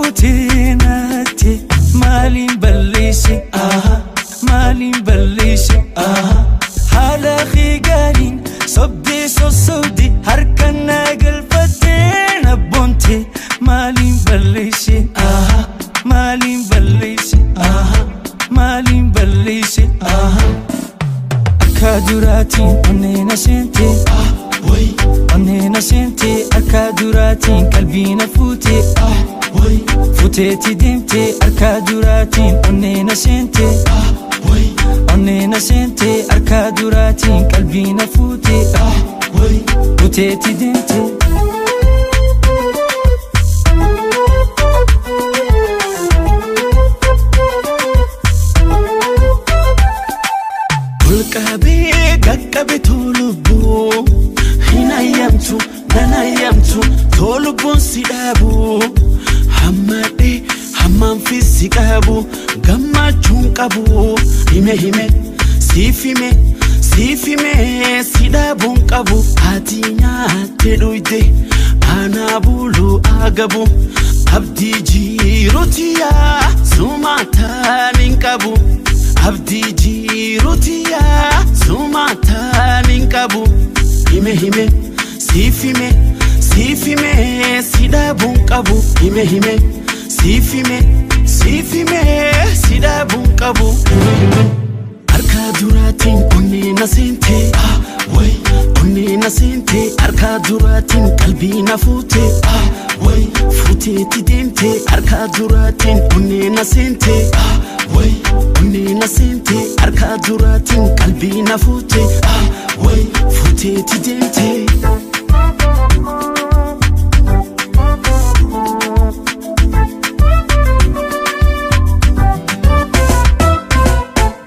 Gootee naatte maaliin balleesse? Maaliin balleesse? Haala kee gaariin sobdee sossobde, harka naa galfattee na boonte. Maaliin balleesse? Maaliin balleesse? Maaliin balleesse? Akka duraatiin onnee na seente, onnee na seente. Akka duraatiin qalbii na fuute, fuuteeti deemte. Akka duraatiin onnee na seente, onnee na seente. Akka duraatiin qalbii na fuute, fuuteeti deemte. Olqabee qaqqabe tolubbuu hin ayyamtu, nan ayyamtu tolubbuun si dhaabu. Hammadhee hammaan si qabu, gammachuun qabu. Hime hime siif hime, siif hime, si dhaabuun qabu. Ati nyaattee dhuyde anaa buluu agabu. Abdii jiruutiyaa sumaataan hin qabu. Abdii jiruutiyaa sumaataan hin qabu. Hime hime siif hime, siif hime, si dhaabuun qabu. Hime hime siif hime, siif hime, si dhaabuun qabu. Harka duraatiin onnee na seente, onnee na seente. Harka duraatiin qalbii na fuute, fuuteeti deemte. Harka duraatiin onnee na seente, onnee na seente. Harka duraatiin qalbii na fuute, fuuteeti deemte.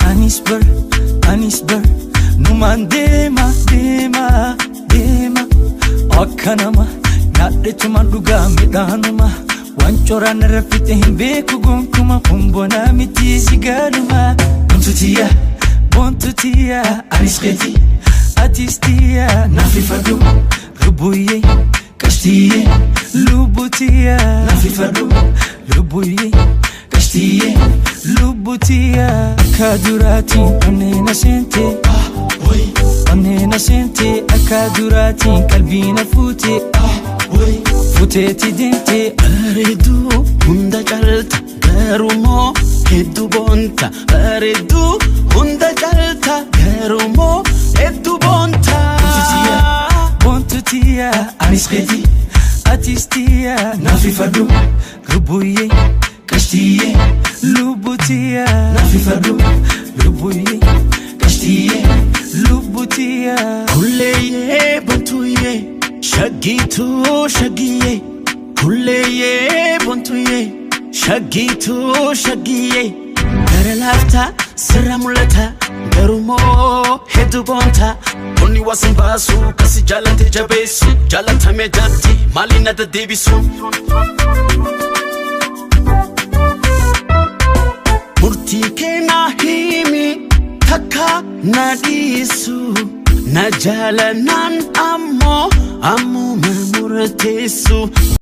Anis bar, anis bar, numaan deema, deema, deema. Akka nama nyaadheetuma dhugaa midhaanuma. Waan coraan irra fixe hin beeku gonkuma. Humbonaa miti si gaaluma. Boontu tiyya, boontu tiyya, anis keeti. Atis tiyya, naaf ifadhu. Lubbuyyee, qashtiyyee, lubbu tiyya, naaf ifadhu. Lubbuyyee, qashtiyyee, lubbu tiyya. Akka duraatiin onnee na seente, onnee na seente. Akka duraatiin qalbii na fuute, fuuteeti deemte. Bareedduu hunda caalta, garumoo hedduu boonta. Bareedduu hunda caalta, garumoo hedduu boonta. Boontu tiyya, anis keeti, atis tiyya, naaf ifadhu. Lubbuyyee, qashtiyyee, lubbu tiyya, naaf ifadhu. Lubbuyyee, qashtiyyee, lubbu tiyya. Kulleeyyee bontuyyee shaggiituu shaggiyyee. Kulleeyyee bontuyyee shaggiituu shaggiyyee. Gara laaftaa sirra mul'ata, garumoo hedduu boonta. Onni wasin baasu kasi jaalate jabeessu, jaalatame jaatti maaliin na deddeebisu. Murtii keenaa himi, takka na dhiisu, na jaalanaan ammoo ammuma murteessu.